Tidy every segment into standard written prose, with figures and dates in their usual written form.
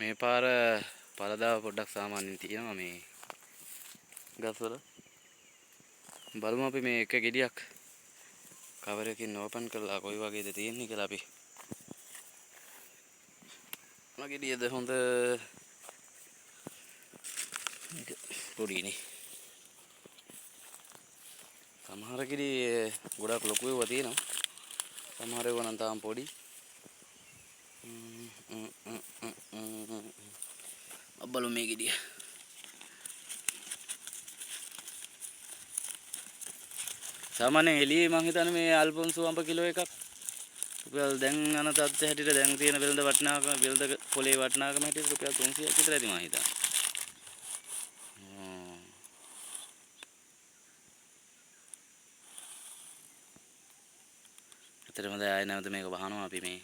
මේ පාර පළදාව පොඩ්ඩක් සාමාන්‍යයෙන් තියෙනවා මේ ගස්වල. බලමු අපි මේ එක ගෙඩියක් කවර් එකකින් ඕපන් කරලා කොයි වගේද තියෙන්නේ කියලා අපි. මොන ගෙඩියද හොඳ? මේක පොඩිනේ. සමහර ගෙඩි ගොඩක් ලොකු ඒවා තියෙනවා. සමහර ඒවා නම් තාම පොඩි. බලමු මේ ගෙඩිය. සාමාන්‍යයෙන් එළියේ මං හිතන්නේ මේ අල්ෆොන්සෝ අඹ කිලෝ එකක් රුපියල් දැන් යන තත්ත්වය හැටියට දැන් තියෙන වෙළඳ වටිනාකම වෙළඳ පොලේ වටිනාකම හැටියට රුපියල් 300ක් විතර ඇති මං හිතන්නේ. ඇත්තටම දැන් ආයෙ නැවත මේක වහනවා අපි මේ.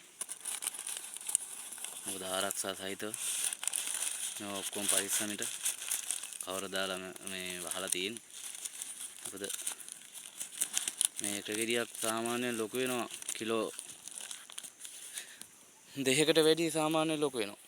මොකද ආරක්ෂා සහිතව මේ ඔක්කොම පරිස්සමෙට කවර දාලා මේ වහලා තියෙන්නේ. මොකද මේ එක ගෙඩියක් සාමාන්‍යයෙන් ලොකු වෙනවා කිලෝ 2කට වැඩි සාමාන්‍යයෙන් ලොකු වෙනවා.